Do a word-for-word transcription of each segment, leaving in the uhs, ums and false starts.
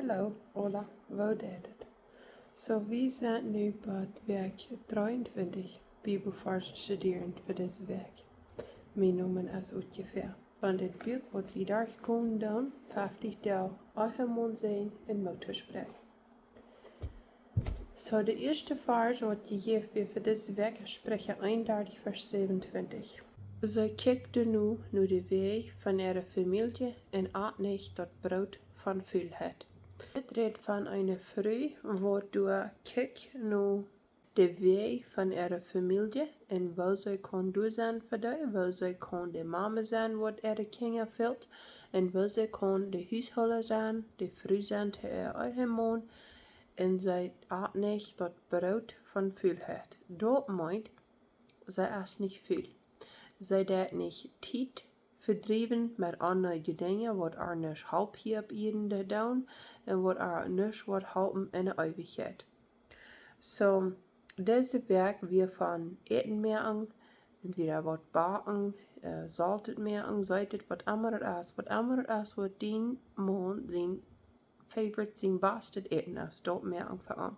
Hallo, hola, woo jeit et? So, wie sent nu bie Wäakj dreeuntwintich Bibelvarsch studieren fa dise Wäakj. Mien Nomen es Utje Fäa. Von dit Buak woat wie derchkomen dan feftig Doag Ehemaun sennen un Moot toospräakjen. So, de ieeschte Varsch waut jejäft woat fa dise Wäakj es Spricha eenundartich, Varsch säwenuntwintich. See kjikjten nu no de Wäaj von äare Famielje un aten nich daut Broot von Fulheit. Dit rät von eene Fru, waut doa kjikjt no de Wäaj von äare Famielje un woo see kaun doa sennen fa dee, woo see kaun de Mame sennen, waut äare Kjinja fält, un woo see kaun de Hushoola sennen, de Fru sennen to äa Ehemaun, un see aten nich daut Broot von Fulheit. Daut meent, see es nich ful. See deit nich Tiet vedriewen met aundre Dinja, waut ar nuscht halpt hia opp Ieed to doonen, un waut ar nuscht woat halpen enne Eewichkjeit. So, dise Wäakj wia von Äten moaken, entwäda waut backen, äh, Soltet moaken, Seetet, waut emma et es, waut emma et es, waut dien Maun sien favorite, sien bastet Äten es, daut moaken fa am.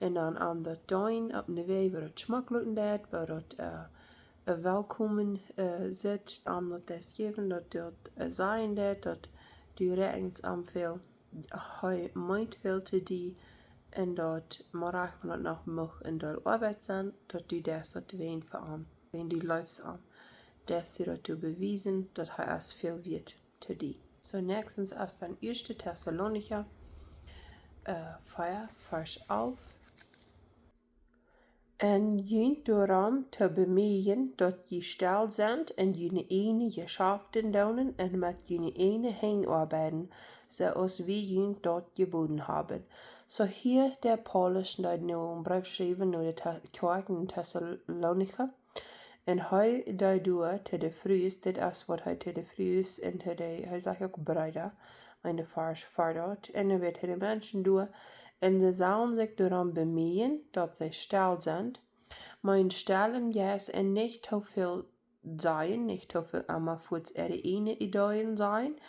Un dan am daut doonen opp eene Wäaj, woo daut schmock looten deit, woo daut, äh, äh, welkomen, äh, sitt, am daut es jäwen, daut daut, äh, sajen deit, daut du räakjnst am väl, hee meent väl to die, un daut, mau wan daut noch mucht een Deel Oabeit sennen, daut du deist daut wäajen fa am, wäajen du leefst am. Deist du daut to bewiesen, daut hee es väl wieet to die. So, näakjstens es dan ieeschte Tessalonicha, äh, vea, Varsch alf. Un junt doarom to bemieejen, daut jie stell sent un june ieejne Jeschaften doonen un met june ieejne Henj oabeiden, soo aus wie junt daut jeboden haben. So hia de Paulus, dee nu een Breef schreef no de Te-, Kjoakj en Tessalonicha. Un hee deed doa to de Frues, dit es waut hee to de Frues un to de, hee sajcht uk Breeda, en de Varsch vea daut, un hee wia to de Menschen doa, un see sellen sikj doarom bemieejen, daut see stell sent, mau stell em Jeist un nich too väl sajen, nich too väl emma fuaz äare ieejne Ideeen sajen,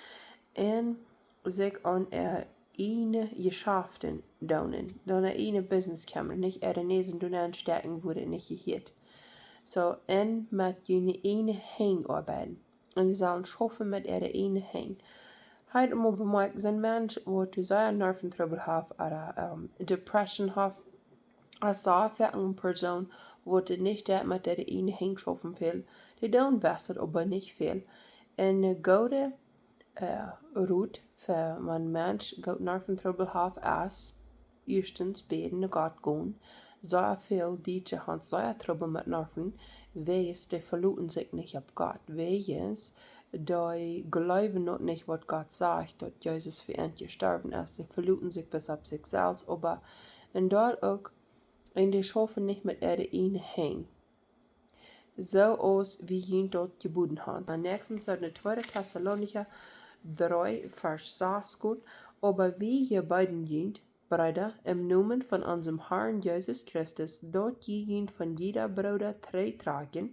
un sikj aun äare ieejne Jeschaften doonen, dan äare ieejne Business kjemmren, nich äare Näsen doa nenn stäakjen, wua et nich jehieet. So, un met june ieejne Henj oabeiden. Un see sellen schaufen met äare ieejne Henj. Hee haud emol bemoakjt, soon Mensch, waut doa sea Nerventrubbel haft, ooda, ähm, Depression haft, es soo foaken eene Persoon, waut nich deit met äare ieejne Henj schaufen väl. Dee doonen waut, oba nich väl. Un een gooda, äh, Rot fa wan een Mensch goot Nerventrubbel haft es, ieeschtens bäden no Gott gonen. Sea väl Dietsche han sea Trubbel met Nerven, wiels dee veloten sikj nich opp Gott. Wiels dee jleewen noch nich, waut Gott sajcht, daut Jesus fa an jestorwen es. Dee veloten sikj bloos opp sikj selfst, oba, un daut uk, un dee schaufen nich met äare ieejne Henj, soo aus wie junt daut jeboden haben. Dan näakjstens ut de tweede Tessalonicha dree, Varsch sas gonen. Oba wie jebeeden junt, Breeda, em Nomen von onsen Harn Jesus Christus, daut jie junt von jieda Brooda trigjtrakjen,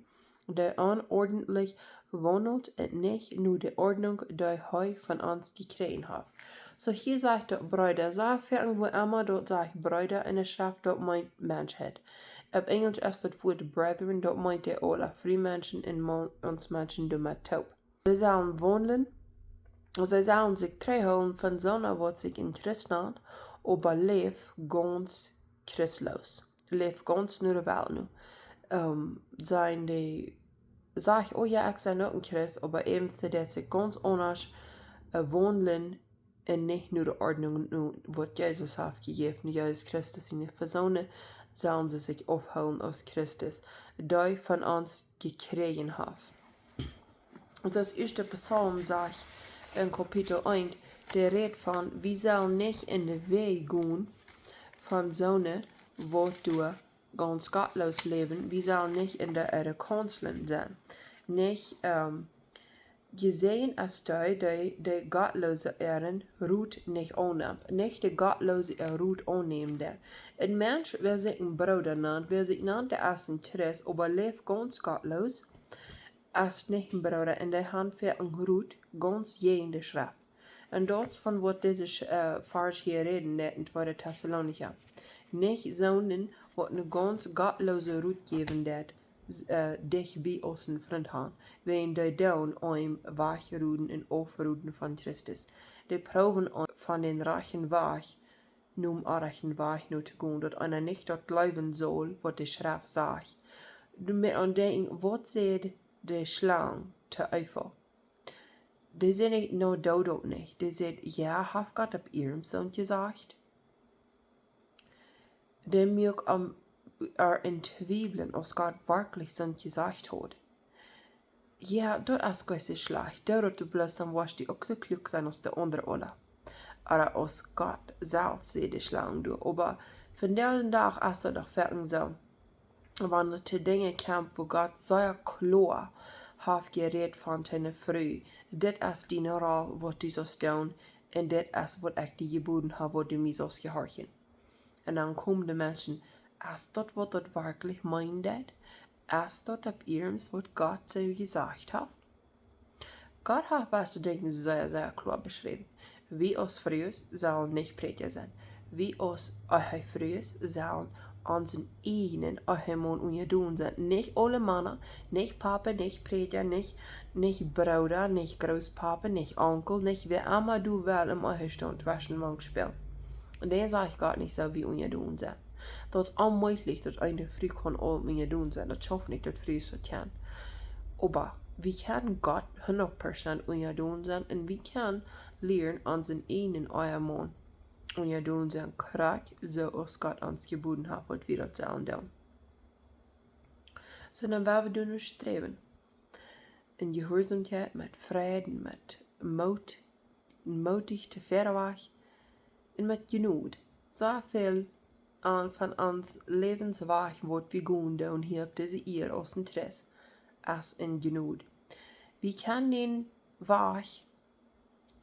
dee onordentlich waundelt un nich no de Ordnunk, dee hee von ons jekjräajen haft. So hia sajcht daut Breeda, soo foaken wua emma daut sajcht Breeda en de Schreft, daut meent Menschheit. Opp Enjelsch es daut Wuat brethren, daut meent dee aule, Frumenschen un Mo-, ons Menschen doamet toop. See sellen waundlen, see sellen sikj trigjhoolen von soone, waut sikj een Christ nanen, oba läwen gaunz christloos. Läwen gaunz no de Welt no. Ähm, sent dee, sajcht, oh jo, ekj sie uk een Christ, oba äwent see deit sikj gaunz aundasch, äh, waundlen un nich no de Ordnunk, no waut Jesus haft jejäft, no Jesus Christus siene Persoon, sellen see sikj aufhoolen aus Christus, dee von ons jekjräajen haft. Soo aus ieeschte Psalm sajcht en Kapitel eent, dee rät von, wie sellen nich en de Wäaj gonen von soone, waut doa gaunz gottloos läwen, wie sellen nich en de äare Kaunseln sennen. Nich, ähm, jesäajent es dee, dee de Gottloose äaren Rot nich aunnemt, nich de Gottloose äa Rot aunnämen deit. Een Mensch, wäa sikj een Brooda nant, wäa sikj nant, dee es een Christ, oba läft gaunz gottloos, es nich een Brooda, un dee haft fa een Rot gaunz jäajen de Schreft. Un daut es von waut dise Sch- äh, Varsch hia räden deit en tweede Tessalonicha. Nich soone, waut ne gaunz gottloose Rot jäwen deit, s- äh, dicht bie aus een Frint han, wäajen dee doonen am wajchroden un aufroden von Christus. Dee proowen am von dän rajchten Wajch nom onrajchten Wajch no to gonen, daut eena nich daut jleewen saul, waut de Schreft sajcht. Doa mott eena denkjen, waut säd de Schlang to Eva? Dee säd nich: "No, doo daut nich." Dee säd: "Jo, haft Gott opp iernst soont jesajcht?" Dee muak am, ar en twiewlen, aus Gott werkjlich soont jesajcht haud. Jo, daut es goa soo schlajcht. Doo daut du bloos, dan woascht du uk soo kluak sennen aus de aundre aula. Ooda aus Gott selfst, säd de Schlang doa. Oba vondoag dän Dach es daut doch foaken soo, wan et to Dinja kjemt, wua Gott sea kloa haft jerät von siene Fru: "Dit es diene Rol, waut du saust doonen, un dit es, waut ekj die jeboden hab, waut du mie saust jehorchen." Un dan komen de Menschen: "Es daut, waut daut werkjlich meenen deit? Es daut opp iernst, waut Gott soo jesajcht haft?" Gott haft waut to denkjen sea, sea kloa beschräwen. Wie aus Frues sellen nich Prädja sennen. Wie aus Ehefrues sellen onsen eejnen Ehemaun unjadon sennen. Nich aule Mana, nich Papa, nich Prädja, nich, nich Brooda, nich Grootpapa, nich Onkel, nich wäa emma doa well em Ehestaunt tweschenmank spälen. Un dee sajcht Gott nich, sell wie unjadon sennen. Daut es onmäajlich, daut eene Fru kaun aul unjadon sennen. Daut schauft nich, daut Frues daut kjennen. Oba wie kjennen Gott hundat Prozent unjadon sennen un wie kjennen lieren onsen eejnen Ehemaun unjadon sennen, krakjt soo aus Gott ons jeboden haft, waut wie daut sellen doonen. Soo, dan woa wie doano sträwen. En Jehuarsaumkjeit, met Fräd, met Moot, mootich to väarewajch un met Jnod. Soo väl aun von ons Läwenswajch, waut wie gonen doonen hia opp dise Ieed aus een Christ, es en Jnod. Wie kjennen dän Wajch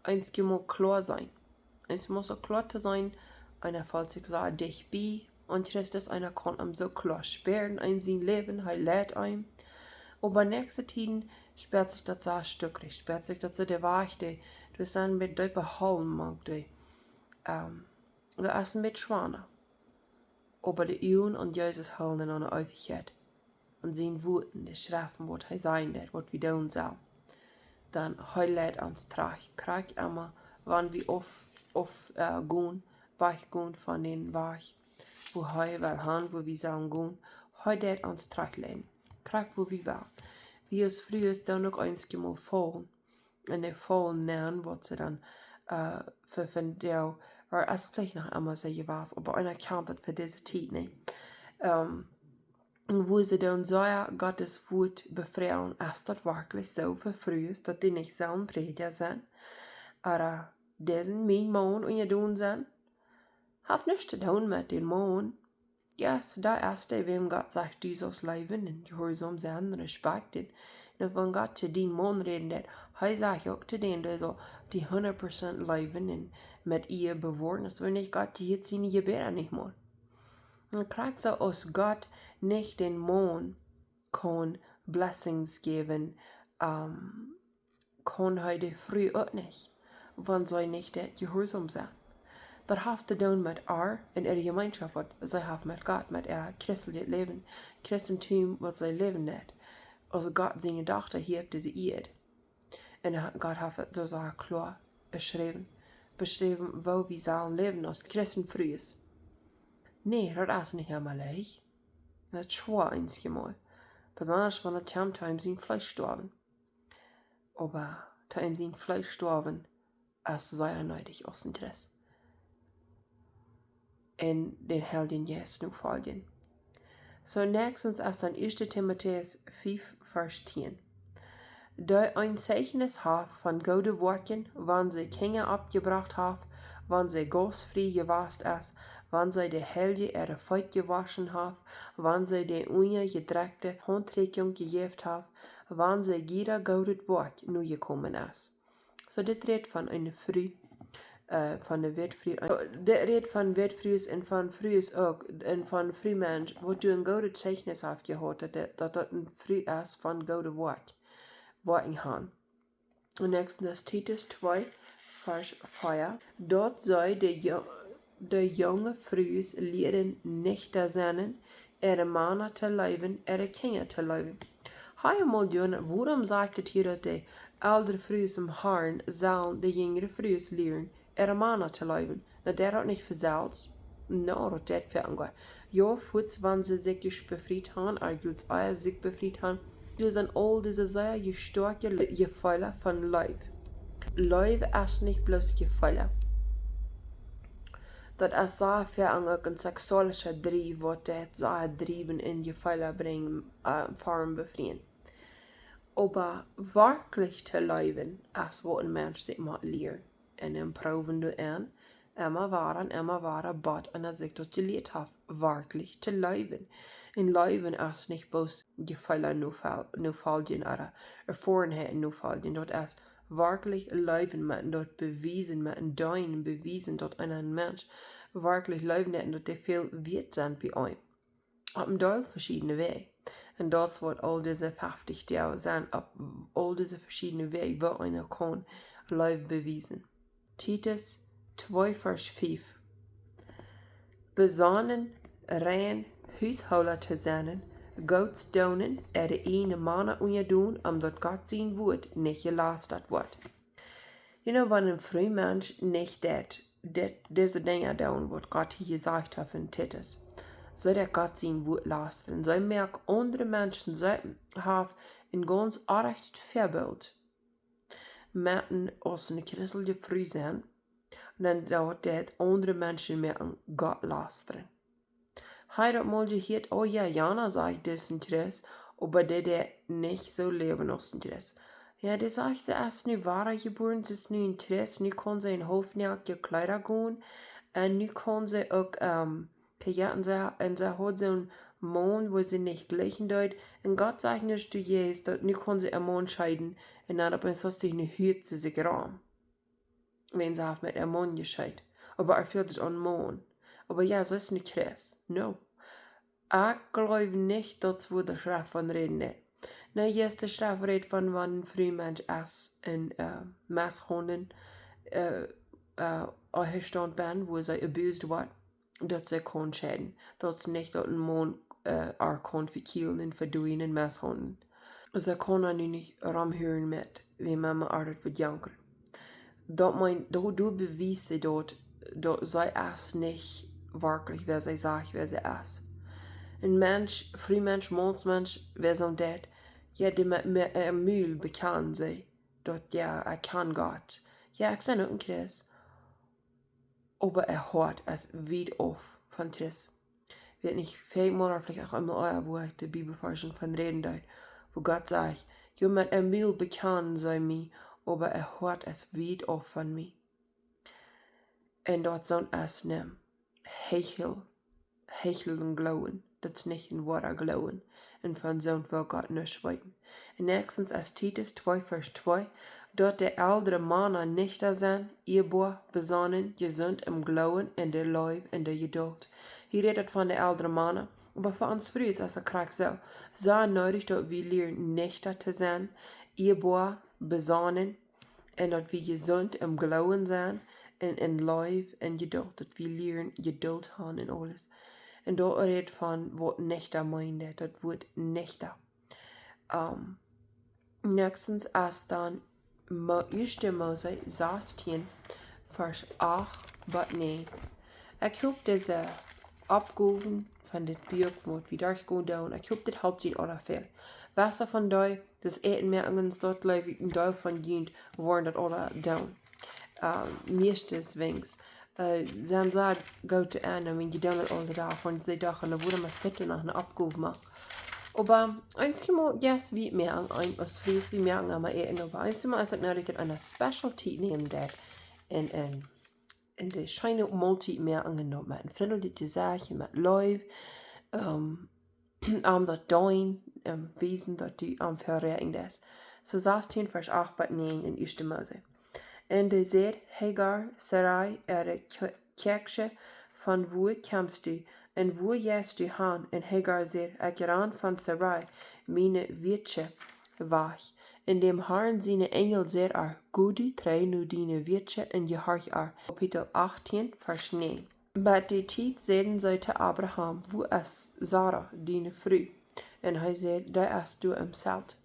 eenjemol kloa seenen. Eenjemol soo kloa to seenen, eena feelt sikj soo dicht bie, un Christus, eena kaun am soo kloa spieren en sien Läwen, hee leit eenem. Oba näakjste Tieden späat sikj daut soo stekjlich, späat sikj daut soo de Wajch, dee, daut es een bät deepa Holm, mank dee, ähm, daut es een bät schwoa. Oba de Uagen aun Jesus hoolen en de Eewichkjeit, aun sien Wuat, de Schreft, waut hee sajen deit, waut wie doonen sellen, dan hee leit ons trajcht, krakjt emma, wan wie auf, auf, äh, gonen, wajchgonen von dän Wajch, wua hee well han, wua wie sellen gonen. Hee deit ons trajchtleiden, krakjt wua wie wellen. Wie aus Frues doonen uk eenjemol faulen. Un dee faulen nenn, waut see dan, äh, fa, fa dee, ooda es veleicht noch emma soo jewast, oba eena kjant daut fa dise Tiet nich. Ähm, un wua see dan soo Gottes Wuat befroagen: "Es daut werkjlich soo fa Frues, daut dee nich sellen Prädja sennen? Ooda disen mien Maun unjadon sennen?" Haft nuscht to doonen met dän Maun. Yes, daut es dee, wäm Gott sajcht, du saust leewen un jehuarsom sennen, respecten. Un wan Gott to dien Maun räden deit, hee sajcht uk to dän, dee saul die hundat Prozent leewen un met Ea bewoaren. Aus wan nich, Gott hieet siene Jebäda nich mol. Un krakjt soo aus Gott nich dän Maun kaun blessings jäwen, ähm, kaun hee de Fru uk nich, wan see nich deit jehuarsom sennen. Daut haft to doonen met ar un äare Jemeenschoft, waut see haft met Gott, met äa christeljet Läwen, Christentum, waut see läwen deit, aus Gott siene Dochta hia opp dise Ieed. Un ha-, Gott haft daut soo, soo kloa beschräwen, beschräwen, woo wie sellen läwen aus Christenfrues. Nä, daut es nich emma leicht. Daut es schwoa eenjemol. Besonda wan et kjemt to eenem sien Fleesch stoawen. Oba to eenem sien Fleesch stoawen es sea needich aus een Christ. Un dän Heiljen Jeist nofoljen. Soo, näakjstens es dan ieeschte Timotäus fiew, Varsch tieen. Dee een Zeichnis haft von goode Woakjen, wan see Kjinja oppjebrocht haft, wan see gaustfrie jewast es, wan see de Heilje äare Feet jewoschen haft, wan see de unjajedrekjte Hauntrieekjunk jejäft haft, wan see jieda goodet Woakj nojekomen es. Soo, dit rät von eene Fru, äh, von de Wätfru. Dit rät von Wätfrues un von Frues uk, un von Frumensch, waut du een goodet Zeichnis haft jehaut, daut, daut daut eene Fru es von goode Woakj, Woakjen han. Un näakjstens Titus twee, Varsch vea. Daut see de, jo- de junge Frues lieren, nich to sennen, äare Mana to leewen, äare Kjinja to leewen. Hee mol, Jona, wuarom sajcht et hia, daut de eldre Frues em Harn sellen de jinjre Frues lieren, äare Mana to leewen? Daut deit daut nich von selfst? No, daut deit fa een Gott. Jo, fuaz, wan see sikj befriet han, ea jie sikj befriet han, doa sent aul dise sea stoakje Le- Jefeela von Leew. Leew es nich bloos Jefeela. Daut es sea väl uk een seksualischa Drief, waut daut sea driewen un Jefeela brinjen, äh, Form befrieen. Oba werkjlich to leewen es waut een Mensch sikj mott lieren. Un dan proowen doaraun, emma wada un emma wada, bat eena sikj daut jelieet haft, werkjlich to leewen. Un leewen es nich bloos Jefeela nofoljen, ooda Erfoarenheit nofoljen. Daut es werkjlich leewen met daut bewiesen, met een deenen bewiesen, daut een Mensch werkjlich leewen deit un daut dee väl wieet sent bie eenem. Opp een Deel veschiedne Wäaj. Un daut es waut aul dise feftich Doag sent, opp aul dise veschiedne Wäaj, woo eena kaun Leew bewiesen. Titus twee Varsch fiew. Besonnen, rein, Hushoola to sennen, Goots doonen, äare ieejne Mana unjadon, om daut Gott sien Wuat nich jelastat woat. You know, wan een Frumensch nich deit, dit, dise Dinja doonen, waut Gott hia jesajcht haft en Titus, see deit Gott sien Wuat lastren. See moakt aundre Menschen, see haft een gaunz orrajchtet Väabilt met een, aus eene christelje Fru sennen, un dan daut deit aundre Menschen moaken Gott lastren. Hee daut mol jehieet, oh jo, Jana sajcht, dee es een Christ, oba dee deit nich soo läwen aus een Christ. Jo, dee sajcht, see es nu wada jebuaren, see es nu een Christ, nu kaun see en haulfnoakje Kjleeda gonen, un nu kaun see uk, ähm, kajetten, see, un see haud soon Maun, wua see nich jlikjen deed, un Gott sajcht nich to Jesus, daut nu kaun see äa Maun scheeden, un dan opp eemol sajcht see, nu hieet see sikj rom. Wan see haft met äa Maun jescheet. Oba hee fält et aun Maun. Oba jo, see es een Christ. No. Ekj jleew nich, daut wua de Schreft von räden deit. No, jo, de Schreft rät von wan een Frumensch es en, äh, Mesthaundel, äh, äh, aunjestalt woat, wua see abused woat, daut see kaun scheeden. Daut es nich daut een Maun, äh, äa kaun vekjielen un vedoagen un meshaundlen. See kaun nu nich romhieren met, woo Mama Artet woat janken. Daut meent, daut, daut bewiest see daut, daut see es nich werkjlich wäa see sajcht, wäa see es. Een Mensch, Frumensch, Maunsmensch, wäa soo deit, jo, dee met, met äa Mul bekjanen see, daut, jo, ekj kjan Gott. Jo, ekj sie uk een Christ. Oba äa Hoat es wiet auf von Christ. Weet nich, väl mol, veleicht uk eemol, äh, wua ekj de Bibelvarsch von räden deed, wua Gott sajcht, jo, met äa Mul bekjanen see mie, oba äa Hoat es wiet auf von mie. Un daut sent aus een Heichel, heicheln Gloowen, daut es nich een woara Gloowen. Un von soont well Gott nuscht weeten. Un näakjstens es Titus twee Varsch twee, daut de eldre Mana nüchtern sent, ieeboa, besonnen, jesunt em Gloowen, en de Leew, en de Jeduld. Hia rät et von de eldre Mana, oba fa ons Frues es et krakjt soo. Sea needich daut wie lieren nüchtern to sennen, ieeboa, besonnen, un daut wie jesunt em Gloowen sent, un en Leew, en Jeduld, daut wie lieren Jeduld han en aules. Un daut rät von waut nüchtern meent, daut Wuat nüchtern. Ähm, näakjstens es dan Mo-, ieeschte Mose sastieen, Varsch acht bat näajen. Ekj hop dise Oppgowen von dit Buak, waut wie derchgonen doonen, ekj hop dit halpt junt aula väl. Waut von dee, daut Äten moaken, daut jleew ekj, een Deel von junt woaren daut aula doonen. Ähm, mieeschtens weens. Äh, sent sea goode Äten, wan jie doonen aul dän Dach, wan jie daut aul doonen, dan woat et mau Tiet noch eene Oppgow moaken. Oba eensjemol, yes, wie moaken, aus Frues, wie moaken emma Äten, oba eensjemol es et needich daut eena Special Tiet nämen deit. Un, un, un de scheene Moltiet moaken, un daut met een frintlichet Jesajcht, met Leew, ähm, am daut doonen, ähm, wiesen daut du am väl räakjen deist. Soo sastieen Varsch acht bat näajen en ieeschte Mose. Un dee säd: Hagar, Sarai äare Kj-, Kjäakjsche, von wua kjemst du, un wua jeist du han? Un Hagar säd: Ekj ran von Sarai, miene Wieetsche, wajch. Un däm Harn siene Enjel säd ar: Go du trigj no diene Wieetje un jehorch ar. Kapitel achtieen, Varsch näajen. Bat dee Tiet säden see to Abraham: Wua es Sara, diene Fru? Un hee säd: Dee es doa em Zelt.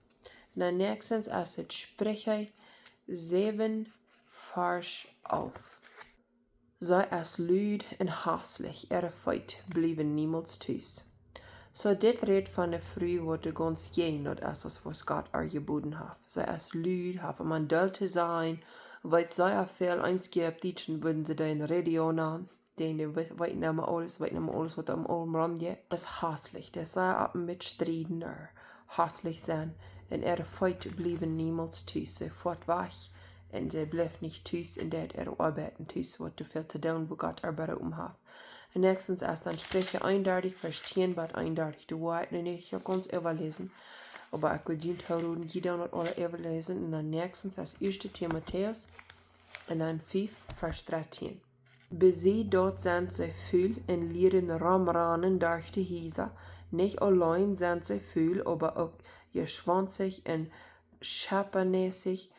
Dan näakjstens es et Spricha säwen, Varsch alf. See es lud un hastlich, äare Feet bliewen niemols tus. Soo, dit rät von ne Fru, waut doa gaunz jäajen daut es, aus waut Gott ar jeboden haft. See es lud, haft om een Deel to sennen, weet sea väl. Eenje Dietsche wudden see dän Radio nanen, dee, dee weet, weet emma aules, weet emma aules, waut om, om rom jeit. Es hastlich, dee es sea opp met strieden, hastlich sennen. Un äare Feet bliewen niemols tus. See foat wajch un see blift nich tus un deit äare Oabeiten tus, waut doa väl to doonen, wua Gott ar beroopen haft. Un näakjstens es dan Spricha eenundartich, Varsch tieen bat eenundartich. Doa woa ekj nu nich gaunz äwaläsen, oba ekj well junt tooroden, jie doonen daut aula äwaläsen. Un dan näakjstens es ieeschte Timotäus un dan fief, Varsch dartieen. Besied daut sent see ful un lieren romranen derch de Hiesa. Nich auleen sent see ful, oba uk jeschwanzich un scheppanäsich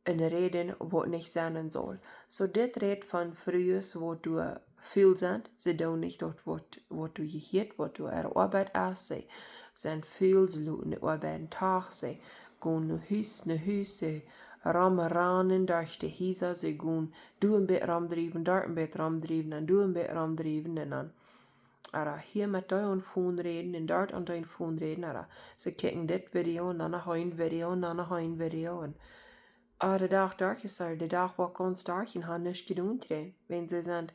un räden, waut nich sennen saul. Soo, dit rät von Frues, waut doa ful sent. See doonen nich daut, waut, waut doa jehieet, waut doa äare Oabeit es. See sent ful, see loten de Oabeit en Tag. See gonen no Hus, no Hus, see romranen derch de Hiesa, see gonen doa een bät romdriewen, doa een bät romdriewen un doa een bät romdriewen un dan, ooda hia met dee aun Phone räden un doa aun dän Phone räden, ooda see kjikjen dit Video un dan noch een Video un dan noch een Video un, ah, de Dach derch es, de Dach woat gaunz derch un han nuscht jedonen kjrieen. Wan see sent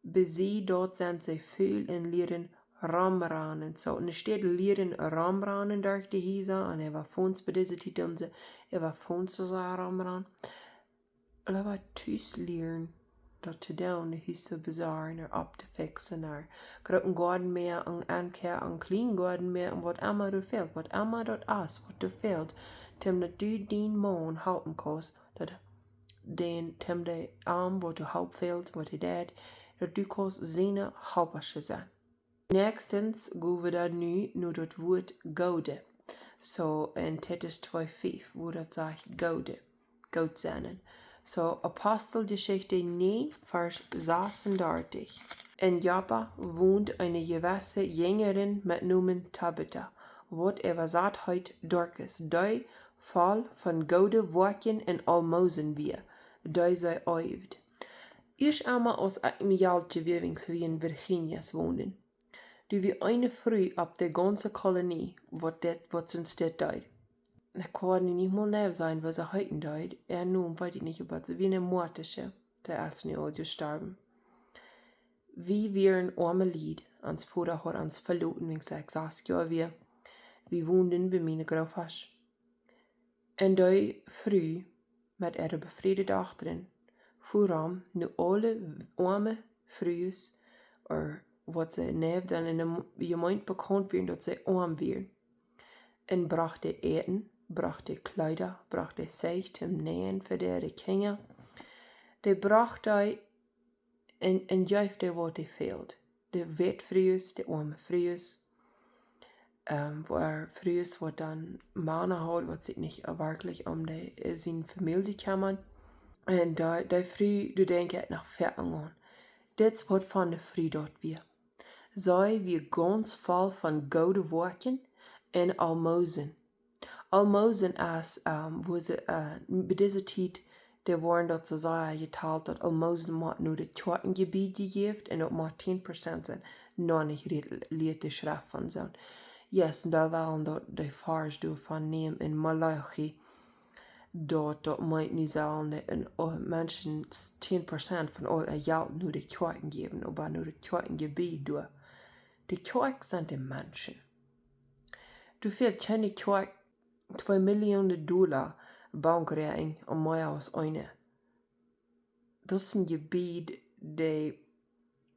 besied daut sent see ful un lieren romranen. Soo, enne Städ lieren romranen derch de Hiesa un äwa Phones, bie dise Tiet doonen see äwa Phones soo romranen. Leewa tus lieren daut to doonen, de Hus to besorjen, opptofixen, ooda grooten Goaden moaken, een, een kjlienen Goaden moaken, un waut emma doa fält, waut emma daut es, waut doa fält, toom daut du dien Maun halpen kaust, daut dän, toom dee am, waut doa Help fält, waut hee deit, daut du kaust siene Halpasche sennen. Näakjstens go wie dan nu no daut Wuat goode. Soo, en Titus twee fief, wua daut sajcht goode, goot sennen. Soo, Aposteljeschicht näajen, Varsch sasundartich. En Joppa wond eene jewesse Jinjarin met Nomen Tabita, waut äwasat heet Dorkas, dee voll von goode Woakjen un Almosen wia, dee see eewd. Ieescht emol, aus ekj mie Jelt jewäwings wie en Virginias wonden, doa wia eene Fru opp de gaunze Kolonie, waut dit, waut see dit deed. Ekj kaun nu nich mol nau sajen, waut see heeten deed. Äa Nomen weet ekj nich, oba see wia eene Moatische. See es nu aul jestorwen. Wie wieren oame Lied. Ons Voda haud ons veloten, wan ekj sas Joa wia. Wie wonden bie miene Grootoasch. Un dee Fru met äare befriede Dochtren fua rom no aule oame Frues, ooda waut see neef dan en de Jemeent bekaunt wieren, daut see oam wieren. Un brocht dee Äten, brocht dee Kjleeda, brocht dee Zeich toom nähen fa de Kjinja. Dee brocht dee un, un jeef dee waut dee fäld. De Wätfrues, de oame Frues, ähm, wua Frues waut dan Mana haud, waut sikj nich werkjlich om de, äh, siene Famielje kjemmad. Un dee, dee Fru, doa denkj ekj noch väl aun. Dit es waut fa eene Fru daut wia. See wia gaunz voll von goode Woakjen un Almosen. Almosen es, ähm, wua see, äh, bie dise Tiet, doa woaren daut soo sea jetalt, daut Almosen mott no de Kjoakjenjebied jejäft un daut mott tieen Prozent sennen. Noch nich lie-, lieet de Schreft von soo. Yes, un doa wellen daut de Varsch doavon nämen en Maleachi, daut, daut meent nu sellen de, en, oh, Menschen s-, tieen Prozent von aul äa Jelt no de Kjoakjen jäwen, oba no de Kjoakjenjebied doa. De Kjoakj sent de Menschen. Doa fält kjeene Kjoakj twee Millionen Dolla Bankräakjnunk om mea aus eene. Daut es een Jebied, dee,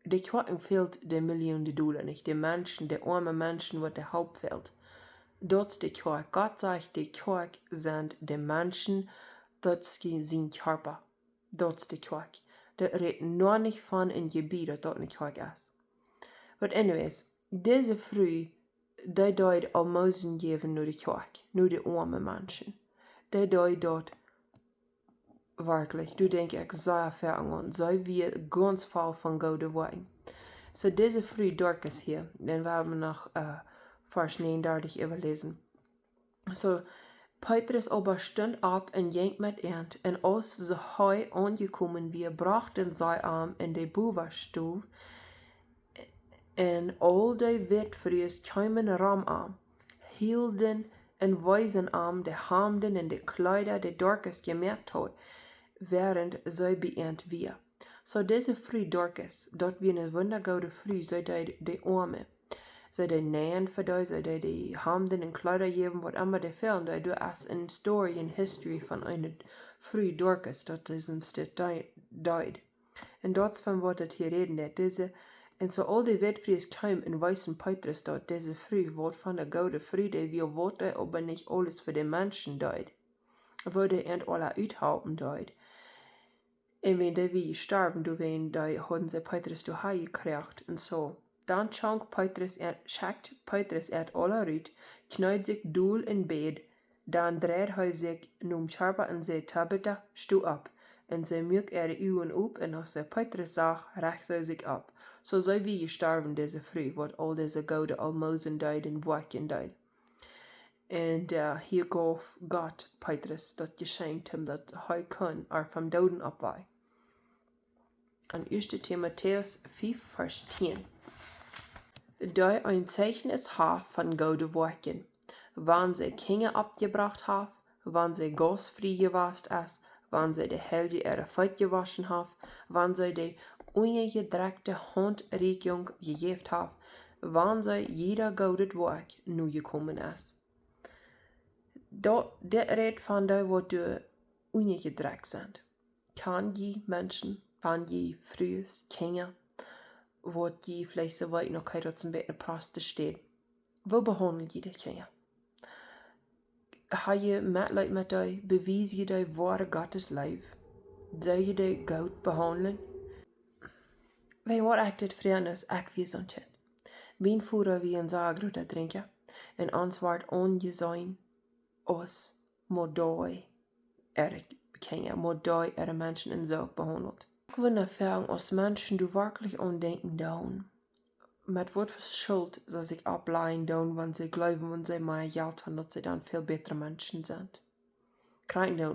de Kjoakj fält de Millionen Dolla nich, de Menschen, de oame Menschen, waut de Help fält. Daut es de Kjoakj. Gott sajcht, de Kjoakj sent de Menschen, daut es sien Kjarpa. Daut es de Kjoakj. Daut rät noch nich von een Jebied, daut daut eene Kjoakj es. But anyways, dise Fru, dee deed Almosen jäwen no de Kjoakj, no de oame Menschen. dee deed daut werkjlich. Doa denkj ekj sea väl aun. See wia gaunz voll von goode Woakjen. Soo, dise Fru Dorkas hia, dan woa wie noch, äh, Varsch negenundartich äwaläsen. Soo, Petrus oba stunt opp un jinkj met an, un aus hee aunjekomen wia, brochten see am en de Bowastow, un aul de Wätfrues kjeemen rom am, hilden un weesen am de Hamden un de Kjleeda, dee Dorkas jemoakt haud, wäarent see bie an wia. Soo, dise Fru Dorkas, daut wia eene wundagoode Fru, see deed de Oame, see deed näajen fa dee, see deed de Hamden un Kjleeda jäwen, waut emma dee fäld. Doa es eene story en history von eene Fru Dorkas, daut see daut deed. Un daut es von waut et hia räden deit. Dise, un soo aul de Wätfrues kjeemen un weesen Petrus daut dise Fru, waut von eene goode Fru dee wia, waut dee oba nich aules fa de Menschen deed, woo dee an aula uthalpen deed. Un wan dee wia jestorwen, doawäajen dee hauden see Petrus doa han jekjräajen un soo. Dan schonk Petrus an, schekjt Petrus an aula rut, kjneed sikj dol un bäd, dan dreid hee sikj nom Kjarpa un säd: "Tabita, sto opp." Un see muak äare Uagen op, un aus see Petrus sach, rajcht see sikj opp. Soo see wia jestorwen, dise Fru, waut aul dise goode Almosen deed un Woakjen deed. Un, äh, hia jeef Gott Petrus daut Jeschenkj, om daut hee kunn äa vom Dooden oppwakjen. En Ieeschte Timotäus fiew, Varsch tieen. Dee een Zeichnis haft von goode Woakjen, wan see Kjinja oppjebrocht haft, wan see gaustfrie jewast es, wan see de Heilje äare Feet jewoschen haft, wan see de unjajedrekjte Haunt Rieekjunk jejäft haft, wan see jieda goodet Woakj nojekomen es. Daut, dit rät von dee, waut doa unjajedrekjt sent. Kjan jie Menschen, kjan jie Frues, Kjinja, waut jie veleicht soo weeten, okay, daut es een bät eene proste Städ. Woo behaundel jie de Kjinja? Ha jie Metleet met dee? Bewies jie dee woare Gottes Leew? Doo jie dee goot behaundlen? Wan waut ekj dit froag es, ekj wia soon Kjint. Mien Voda wia een sea groota Drinkja, un ons wort aunjeseenen aus mau dee äare Kjinja, mau dee äare Menschen un soo uk behaundelt. Ekj wull nu froagen, aus Menschen doa werkjlich aun denkjen doonen, met waut fa Schult see sikj oppläajen doonen, wan see jleewen, wan see mea Jelt haben, daut see dan väl bätre Menschen sent. Kjikj nu,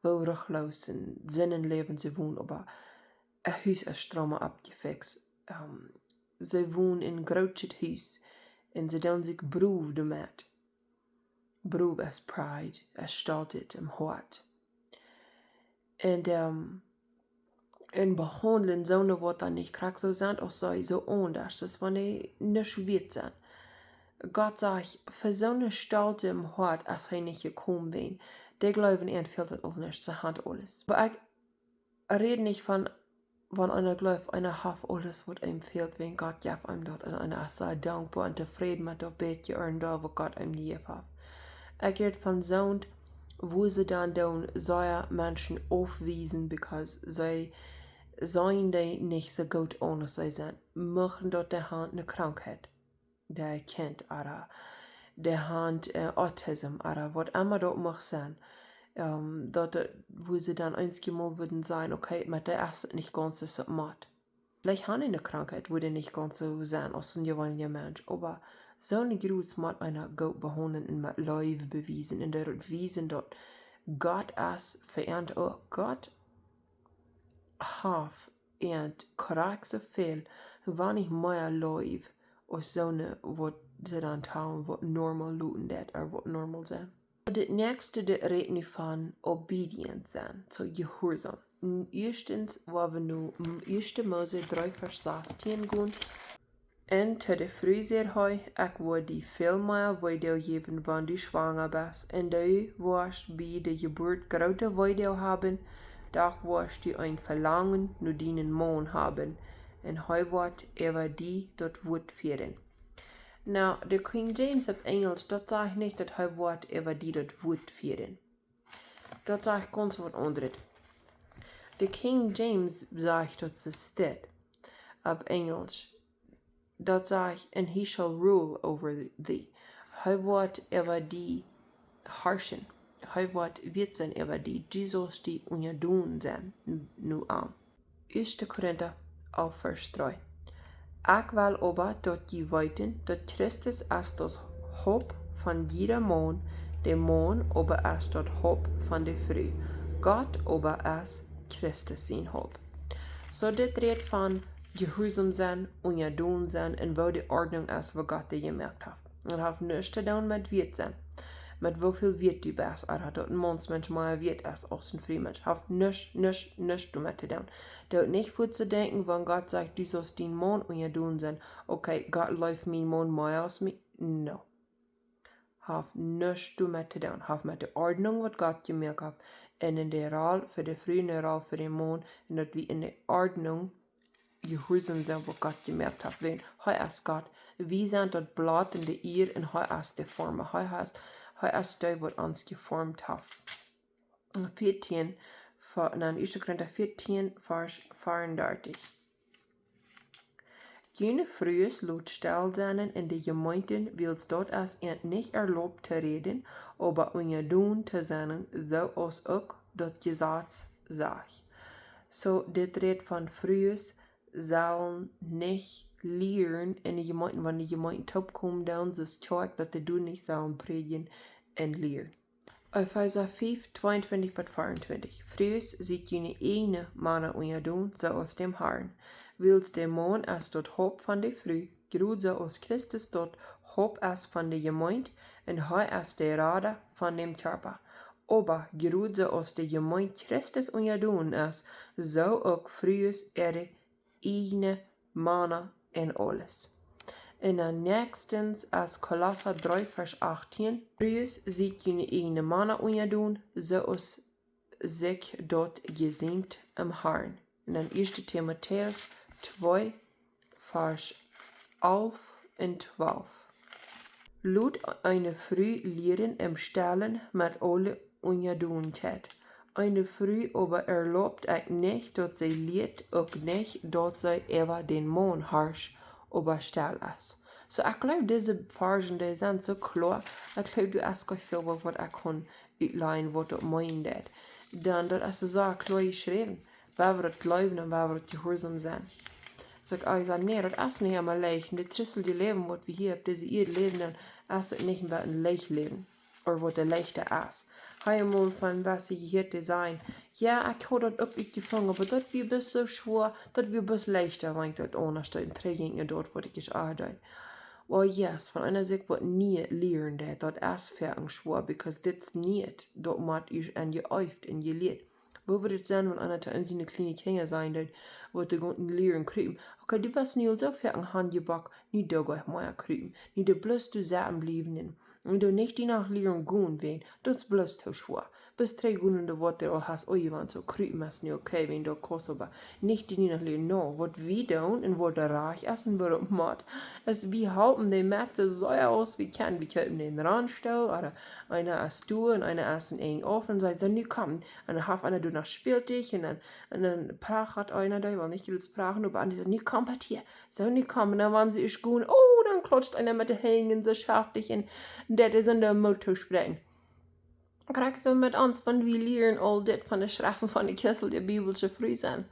woo ruchloos un Sind em Läwen see wonen, oba een Hus es stromm oppjefikjst. Ähm, see wonen en grootet Hus un see doonen sikj brow doamet. Brow es pride, es Stoltheit em Hoat. Un, ähm, un behaundlen soone, waut dan nich krakjt soo sent aus see, soo aundasch, daut wan dee nuscht wieet sent. Gott sajcht, fa soone Stolte em Hoat es hee nich jekomen, wan dee jleewen, an fält daut aul nuscht, see haben aules. Oba ekj räd nich von, wan eena jleeft, eena haft aules, waut am fält, wan Gott jeft am daut, un eena es sea dankboa un tofräd met daut bät, un daut, waut Gott am jejäft haft. Ekj räd von soont, wua see dan doonen sea Menschen aufwiesen, because see seenen dee nich soo goot aun aus see sent. Mucht daut dee haben eene Krankheit, dee Kjint, ooda dee haben, äh, Autism, ooda waut emma daut mucht sennen. Ähm, daut, äh, wua see dan eenjemol wudden sajen, okay, met dee es et nich gaunz soo aus et mott. Veleicht haben see eene Krankheit, wua dee nich gaunz soo sent aus een jeweenelja Mensch, oba soone Jrut mott eena goot behaundlen un met Leew bewiesen un doaderch wiesen, daut Gott es fa an uk. Gott haft an krakjt soo väl, wan nich mea Leew, aus soone, waut see dan talen, waut normal luten deit, ooda waut normal sent. Daut näakjste, daut rät nu von obedient sennen, soo jehuarsom. Ieeschtens, woa wie nu, mm, Ieeschte Mose dree, Varsch sastieen gonen. Un to de Fru säd hee: "Ekj woa die väl mea Weedoag jäwen, wan du schwanga best, un du woascht bie de Jeburt groote Weedoag haben, doch woascht du een Velangen no dienen Maun haben, un hee woat äwa die daut Wuat fieren." Nu, de King James opp Enjelsch, daut sajcht nich, daut hee woat äwa die daut Wuat fieren. Daut sajcht gaunz waut aundret. De King James sajcht daut soo steit opp Enjelsch. Daut sajcht: "And he shall rule over thee." Hee woat äwa die harschen. Hee woat wieet sennen äwa die, du saust die unjadon sennen, nu aun. Ieeschte Korinta alf Varsch dree. Ekj well oba, daut jie weeten, daut Christus es daut Haupt von jieda Maun, de Maun oba es daut Haupt von de Fru, Gott oba es Christus sien Haupt. Soo, dit rät von jehuarsom sennen, unjadon sennen un woo de Ordnunk es, waut Gott doa jemoakt haft. Daut haft nuscht to doonen met wieet sennen, met woo väl wieet du best, ooda daut een Maunsmensch mea wieet es aus een Frumensch. Haft nuscht, nuscht, nuscht doamet to doonen. Doot nich fuaz denkjen, wan Gott sajcht, du saust dien Maun unjadon sennen, okay, Gott leeft mienen Maun mea aus mie. No. Haft nuscht doamet to doonen. Haft met de Ordnunk, waut Gott jemoakt haft, un en de Roll fa de Fru un de Roll fa dän Maun, un daut wie en de Ordnunk jehuarsom sennen, waut Gott jemoakt haft. Wiels hee es Gott. Wie sent daut Blaut en de Ieed un hee es de Forma. Hee es, hee es dee, waut ons jeformt haft. Vieetieen, va-, nein, Ieeschte Korinta vieetieen, Varsch vieeundartich. June Frues lot stell sennen en de Jemeenten, wiels daut es an nich erlaubt to räden, oba unjadon to sennen, soo aus uk daut Jesaz sajcht. Soo, dit rät von Frues sellen nich lieren en de Jemeenten, wan de Jemeenten toopkomen doonen, soo aus Kjoakj, daut dee doa nich sellen prädjen un lieren. Efeesa fiew, tweeuntwintich bat veeruntwintich. Frues, siet june ieejne Mana unjadon, soo aus däm Harn. Wiels de Maun es daut Haupt von de Fru, jrod soo aus Christus daut Haupt es von de Jemeent, un hee es de Rada von däm Kjarpa. Oba jrod soo aus de Jemeent Christus unjadon es, soo uk Frues äare ieejne Mana en aules. Un dan näakjstens es Kolossa dree Varsch achtieen. Frues, siet june ieejne Mana unjadon, soo aus sikj daut jesiemt em Harn. Un dan Ieeschte Timotäus twee Varsch alf un twalf. Lot eene Fru lieren em Stellen met aule Unjadonheit. Eene Fru oba erlaubt ekj nich, daut see lieet, uk nich, daut see äwa dän Maun harscht, oba stell es. Soo, ekj jleew, dise Varschen, dee sent soo kloa. Ekj jleew, du hast goa väl waut, waut ekj kaun utlajen, waut daut meenen deit. Dan, daut es soo kloa jeschräwen. Woo wie daut jleewen un woo wie daut jehuarsom sennen. Soo ekj, ekj saj, nä, daut es nich emma leicht. En dit christelje Läwen, waut wie hia opp dise Ieed läwen, dan es et nich emma een leicht Läwen. Ooda waut de leichta es. Hab emol von waut jehieet, dee sajen, jo, ekj haud daut uk utjefungen, oba daut wia bloos soo schwoa, daut wia bloos leichta, wan ekj daut aundasch deed un trigj jinkj no daut, waut ekj ieescht aun deed. Well, yes, wan eena sikj waut Nieet lieren deed, daut es foaken schwoa, because dit es Nieet, daut mott ieescht aun jeeeft un jelieet. Woo wudd et sennen, wan eena to eenem siene kjliene Kjinja sajen deed, waut dee gonen lieren krupen? Okay, du best nu aul soo foaken aunjebockt, nu doo ekj mea krupen. Nu doo bloos du sitten bliewen un, un doo nich die noch lieren gonen, wiels daut es bloos too schwoa. Best dree Stunden en de Wota aul hast, oh, jie wieren soo krupen, es nu okay, wiels daut kost, oba nich die nu noch lieren. No, waut wie doonen un waut rajcht es un waut mott, es wie halpen dee Menschen soo aus wie kjennen. Wie kjeepen dän Rollenstool, ooda eena es doa un eena es en Enj auf un sajcht, soo, nu komm. Un dan haft eena doa noch Spältich un dan, un dan prachat eena doa, well, nich jrods prachen, oba aundre sajen, nu komm, waut hia. Soo, nu komm. Un dan, wan see ieescht gonen, oh, dan klautscht eena met de Henj soo schaftich un daut es een Moot toospräakjen. Krakjt soo met ons, wan wie lieren aul dit von de Schreften von de christelje bibelsche Fru sennen.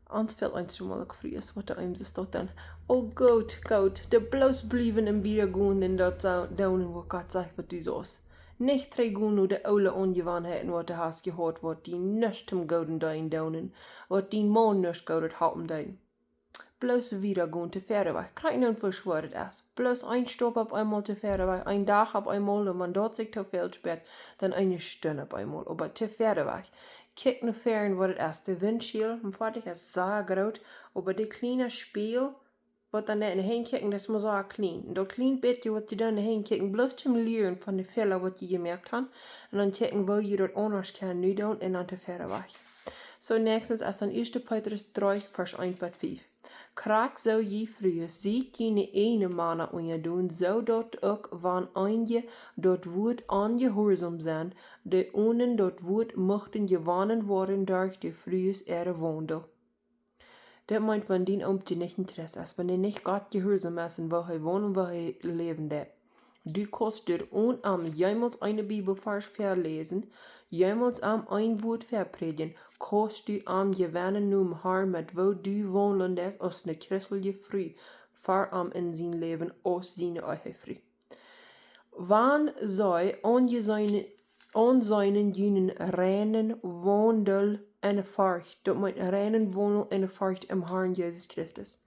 Ons fält ons eemol uk Frues, waut doa eemol soo stonen. Oh, goot, goot. Dee bloos bliewen em Wadagonen un daut soo doonen, waut Gott sajcht, waut du saust. Nich trigj gonen no de oole Aunjewanheiten, waut du hast jehaut, waut die nuscht toom Gooden deeden doonen, waut dien Maun nuscht Goodet halpen deeden. Bloos wada gonen, to wieda wajch. Krakjt nu, woo schwoa et es. Bloos een Staup opp eemol to wieda wajch. Een Dach opp eemol, un wan daut sikj too väl späat, dan eene Stund opp eemol. Oba to wieda wajch. Kjikj no wieda, waut et es. De Windschiew, un foadich es soo groot, oba de kjliene Spieejel, waut dan doa en de Henj kjikjen, daut es mau soo kjlien. Un daut kjliene bät, waut jie doa en de Henj kjikjen, bloos toom lieren von de Fäla, waut jie jemoakt haben. Un dan kjikjen, woo jie daut aundasch kjennen nu doonen, un dan to wieda wajch. Soo, näakjstens es dan ieeschte Petrus dree, Varsch eent bat fief. Krakjt soo jie Frues, siet june eajne Mana unjadon, soo daut uk wan eenje daut Wuat onjehuarsom sent, dee onen daut Wuat muchten jewonnen woaren derch de Frues äare Waundel. Daut meent, wan dien Oomkje nich een Christ es, wan dee nich Gott jehuarsom es un woo hee wont un woo hee läwen deit. Du kaust doa onen am jemols een Bibelvarsch väaläsen, jemols am een Wuat väaprädjen, kaust du am jewennen nom Harn, met woo du waundlen deist aus eene christelje Fru, ver am en sien Läwen aus siene Ehefru. Wan see aunjeseenen, aunseenen jun reinen Waundel en Forcht, daut meent reinen Waundel en Forcht em Harn Jesus Christus.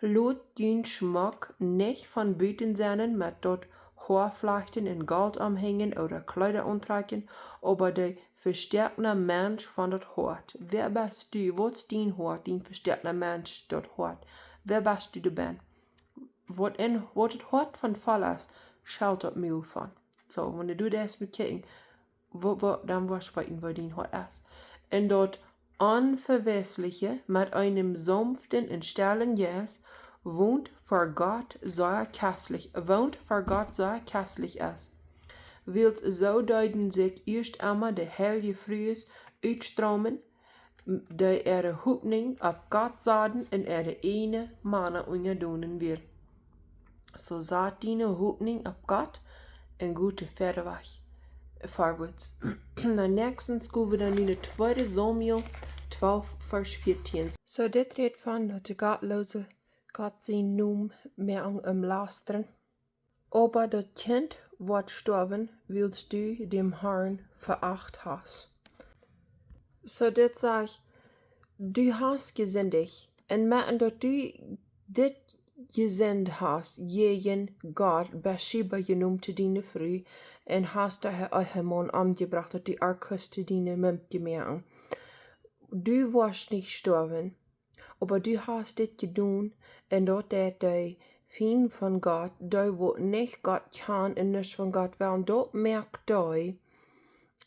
Lot jun Schmock nich von buten sennen met daut Hoaflajchten un Golt omhenjen ooda Kjleeda auntrakjen, oba de vestoakna Mensch von daut Hoat. Wäa best du? Waut es dien Hoat, dien vestoakna Mensch, daut Hoat? Wäa best du doabennen? Waut en, waut daut Hoat von voll es, schelt daut Mul von. Soo, wan du daut mol kjikjst, waut, waut, dan woascht du weeten, waut dien Hoat es. Un daut Onvewäsliche met eenen saunften un stillen Jeist wont ver Gott sea kjestlich, wont ver Gott sea kjestlich es. Wiels soo deeden sikj ieescht emol de heilje Frues utstroomen, dee äare Hopninj opp Gott saden un äare ieejne Mana unjadon wieren. Soo sat diene Hopninj opp Gott un go de Fäad wajch. Forwards. Dan näakjstens go wie dan nu no tweede Samuel twalf, Varsch vieetieen. Soo dit rät von daut de Gottloose Gott sienen Nomen moaken om lastren. Oba daut Kjint woat stoawen, wiels du däm Harn veacht hast. Soo dit sajcht, du hast jesindicht, un met daut du dit jesindicht hast jäajen Gott, Batscheba jenomen to diene Fru, un hast äa Ehemaun omjebrocht, daut du ar kust to diene Mumkje moaken. Du woascht nich stoawen. Oba du hast dit jedonen, un daut deit de Fient von Gott, dee waut nich Gott kjanen un nuscht von Gott wellen, daut moakt dee,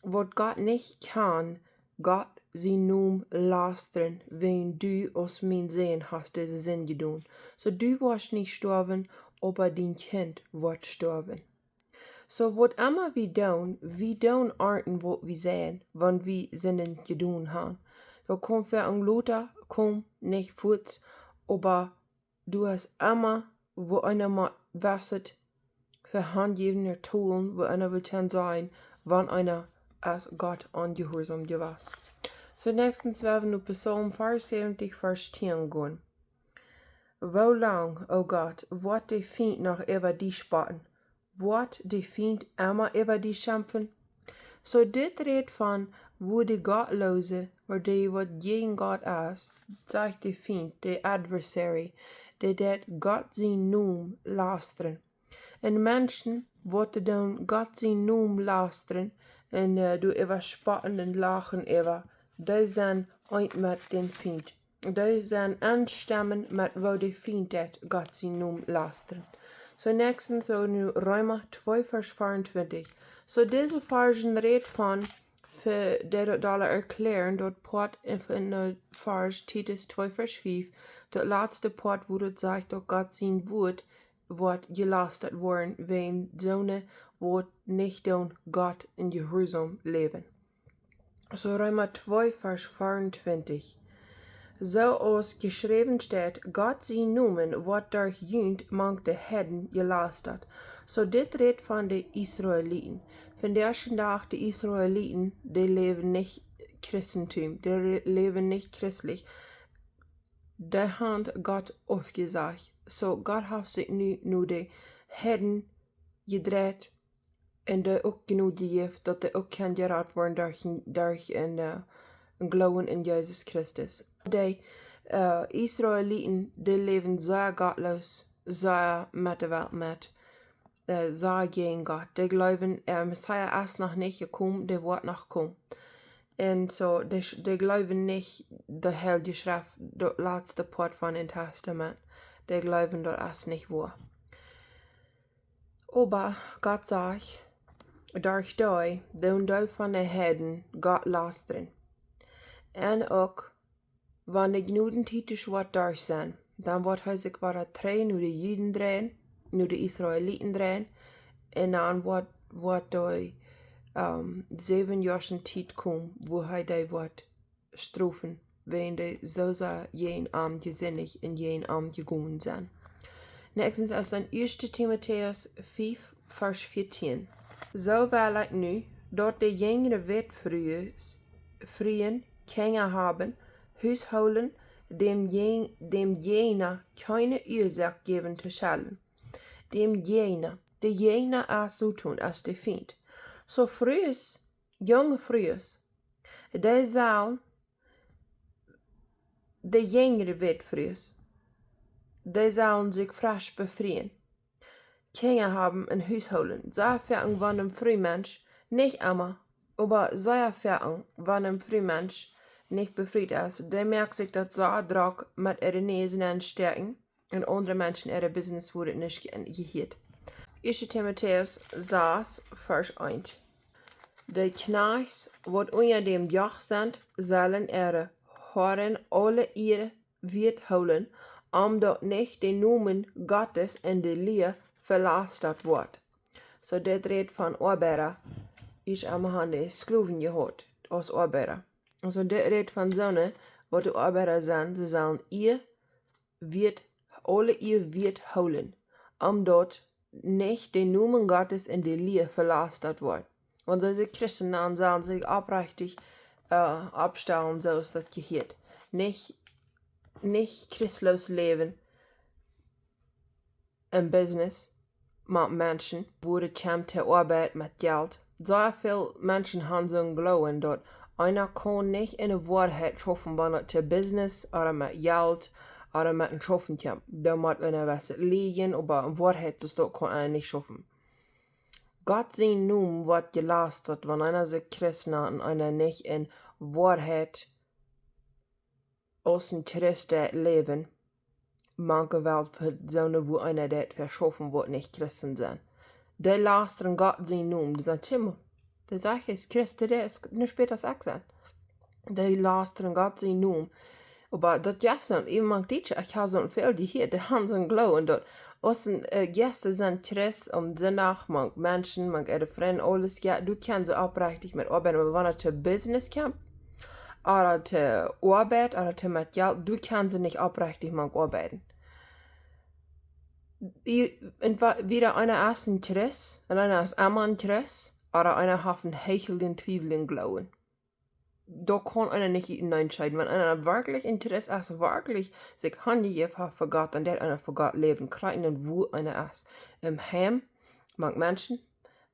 waut Gott nich kjanen, Gott sienen Nomen lastren, wiels du aus mien Sän hast dise Sind jedonen. Soo du woascht nich stoawen, oba dien Kjint woat stoawen. Soo waut emma wie doonen, wie doonen ernten waut wie seien, wan wie Sinden jedonen haben. Daut kaun fa een lota komen, nich fuaz, oba du hast emma, woo eena mott wesset vehanjäwen, tolen, woo eena well kjennen sennen, wan eena es Gott onjehuarsaum jewast. Soo näakjstens woa wie nu Psalm vea un säwentich, Varsch tieen gonen. Woo lang, o Gott, woat de Fient noch äwa die spotten? Woat de Fient emma äwa die schimpfen? Soo dit rät von woo de Gottloose, ooda dee waut jäajen Gott es, sajcht de Fient, de adversary, dee deit Gott sienen Nomen lastren. Un Menschen, waut doonen Gott sienen Nomen lastren, un, äh, doa äwa spotten un lachen äwa, dee sent eent met dän Fient. Dee sent enstemmen met woo de Fient deit Gott sienen Nomen lastren. Soo näakjstens soo nu Reema twee, Varsch vea un twintich. Soo dise Varschen rät von, fa dee daut dolla erkjläaren, daut Poat en, en, äh, Varsch Titus twee, Varsch fief, daut latste Poat, wua daut sajcht, daut Gott sien Wuat woat jelastat woaren, wäajen soone waut nich doonen Gott en Jehuarsaum läwen. Soo Reema twee, Varsch vea un twintich. Soo aus jeschräwen steit, Gott sien Nomen woat derch junt mank de Heiden jelastat. Soo dit rät von de Israeliten. Vondoag dän Dach de Israeliten, dee läwen nich Christentum, dee re-, läwen nich christlich. Dee haben Gott aufjesajcht. Soo Gott haft sikj nu no de Heiden jedreit un dee uk Jnod jejäft, daut dee uk kjennen jerat woaren derch, derch een, äh, een Gloowen en Jesus Christus. De, äh, Israeliten, dee läwen sea gottloos, sea met de Welt met, äh, sea jäajen Gott. Dee jleewen, äh, Messias es noch nich jekomen, dee woat noch komen. Un soo, dee, dee jleewen nich de Heilje Schreft, daut latste Poat von daut Tastament. Dee jleewen, daut es nich woa. Oba Gott sajcht, derch dee, dee een Deel von de Heiden Gott lastren. Un uk, wan de Jnodentiet woat derch sennen, dan woat hee sikj wada trigj no de Juden dreien, no de Israeliten dreien, un dan woat, woat de, ähm, säwen Joa Tiet komen, wua hee dee woat strofen, wäajen dee soo sea jäajen am jesindicht un jäajen am jegonen sent. Näakjstens es dan Ieeschte Timotäus fief, Varsch vieetieen. Soo well ekj nu, daut de jinjre Wätfrues, Fruen, Kjinja haben, Hus hoolen, däm, däm Jäajna kjeene Uasoak jäwen to schellen. Däm Jäajna. De Jäajna es Soton, es de Fient. Soo Frues, junge Frues, dee sellen, de jinjre Wätfrues, dee sellen sikj fresch befrieen. Kjinja haben un Hus hoolen. Sea foaken, wan een Frumensch, nich emma, oba sea foaken, wan een Frumensch nich befriet es, dee moakt sikj daut sea drock met äare Näs nenn stäakjen un aundre Menschen äare business, wua daut nich jehieet. Ieeschte Timotäus sas, Varsch eent. De Kjnajchts, waut unja däm Joch sent, sellen äare Hoaren aule Ea wieet hoolen, om daut nich de Nomen Gottes en de Lia velastat woat. Soo, dit rät von Oabeida. Ekj hab mau de Sklowen jehaut aus Oabeida. Soo, dit rät von soone, waut de Oabeida sent, see sellen Ea wieet, aule Ea wieet hoolen, om daut nich de Nomen Gottes en de Lia velastat woat. Wan see sikj Christen nanen, sellen see sikj oprechtich, äh, oppstalen, soo aus daut jehieet. Nich, nich christloos läwen en business met Menschen, wua daut kjemt to Oabeit met Jelt. Sea väl Menschen han soon Gloowen, daut eena kaun nich en de Woarheit schaufen, wan et to business ooda met Jelt ooda met een Schaufen kjemt. Dan mott eena wesse lieejen, oba en Woarheit, soo daut kaun eena nich schaufen. Gott sien Nomen woat jelastat, wan eena sikj Christ nant un eena nich en Woarheit aus een Christ deit läwen, mank de Welt fa soone, wua eena deit veschaufen, waut nich Christen sent. Dee lastren Gott sien Nomen. Dee sent: "Himmel, dee sajcht, hee es Christ, dee es nuscht bäta aus ekj sie." Dee lastren Gott sien Nomen. Oba daut jeft soone, iewen mank Dietsche, ekj hab soon väl jehieet, dee han soon Gloowen, daut aus een, äh, Jeist sent Christ aum Sindach, mank Menschen, mank äare Frind, aules, jo, du kaust see oprechtich met oabeiden, oba wan et to business kjemt, ooda to Oabeit, ooda to met Jelt, du kaust see nich oprechtich mank oabeiden. Ea-, entwäda eena es een Christ, un eena es emma een Christ, ooda eena haft een heichelden, twiewelden Gloowen. Daut kaun eena nich utenaunda scheiden. Wan eena werkjlich een Christ es, werkjlich sikj hanjejäft haft fa Gott, dan deit eena fa Gott läwen, krakjt wua eena es. Em Heim, mank Menschen,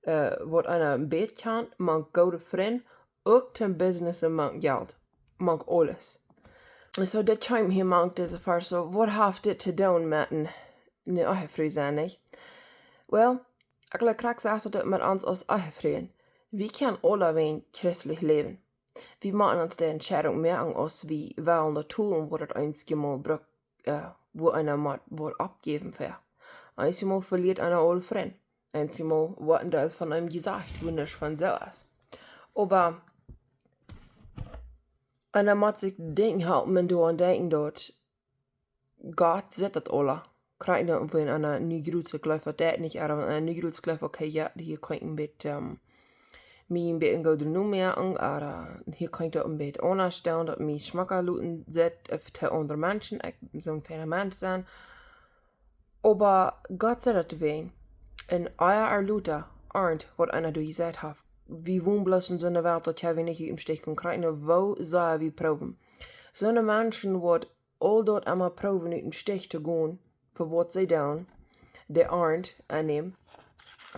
äh, waut eena een bät kjant, mank goode Frind, uk to business un mank Jelt, mank aules. Un soo, dit kjeem hia mank dise Varsch. Soo, waut haft dit to doonen met een, een Ehefru sennen, nich? Well, ekj jleew krakjt soo es daut met ons aus Ehefruen. Wie kjennen aulawäajen christlich läwen. Wie motten ons de Entscheidunk moaken, aus wie wellen daut doonen, waut et eenjemol brukt, äh, wua eena mott waut oppjäwen fa. Eenjemol veliet eena aule Frind. Eenjemol woat een Deel von eenem jesajcht, wua nuscht von soo es. Oba eena mott sikj denkjen, halpen un doaraun denkjen, daut Gott sitt daut aula. Krakjt wan eena nu jrods jleeft, waut daut nich, oba wan eena nu jrods jleeft, okay, jo, hia kaun ekj een bät, ähm, mie een bät een gooden Nomen moaken, oba hia kaun ekj daut een bät aundasch doonen, daut mie schmocka loten sitt, äh, to aundre Menschen, ekj sie een feina Mensch sennen. Oba Gott sitt daut wäajen. Un ea ooda lota, arnt, waut eena doa jesajcht haft. Wie wonen bloos en soone Welt, daut wie nich ut däm Stich komen, krakjt woo sea wie proowen. Soone Menschen, waut aul daut emma proowen ut däm Stich to gonen, fa waut see doonen, dee arnt aunnämen,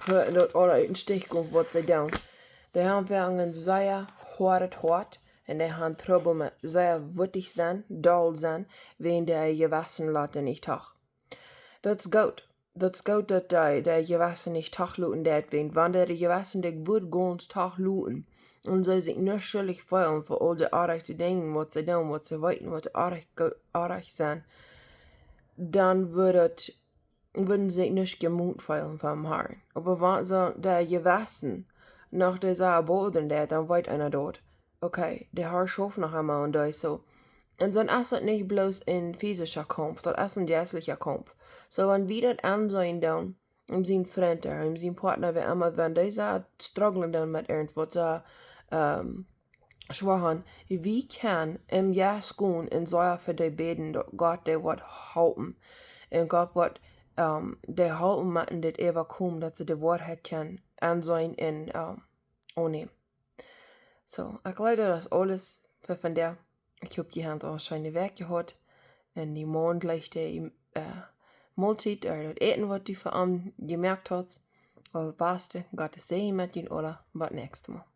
fa daut aula ut däm Stich komen, fa waut see doonen. Dee haben foaken een sea hoadet Hoat, un dee haben Trubbel met sea wutich sennen, doll sennen, wäajen äa Jewessen lot dee nich too. Daut es goot. Daut es goot, daut dee, dee Jewessen nich toloten deit, wäajen wan dee Jewessen dee wudd gaunz toloten, un see sikj nich schuldich feelen fa aul dee oaje Dinja, waut see doonen, waut see weeten, waut oaj, oaj sent, dan wudd et, wudden see sikj nich jemoakt feelen von Harn. Oba wan soo dee Jewessen noch dee Sachen bodren deit, dan weet eena daut, okay, de Har schauft noch emol aun dee soo. Un dan es et nich bloos een physischa Kaumf, daut es een jeistlicha Kaumf. Soo, wan wie daut aunseenen doonen, om sien Frint, om sien Partner, wäa emma, wan dee soo strugglen doonen met irjentwaut soo, ähm, schwoa, wie kjennen em Jeist gonen un soo fa dee bäden, daut Gott dee woat halpen. Un Gott woat um, dee halpen met dit äwakomen, daut see de Woarheit kjennen enseenen un um, aunnämen. So, ekj leew daut es aules fa vondoag. Ekj hop, jie haben eene scheene Wäakj jehaut. Un dien Maun jlikjt de uh, Moltiet, ooda daut Äten, waut du fa am jemoakt hast. Aulsoo, Gott sien Säajen met junt aula. Bat näakjstet Mol.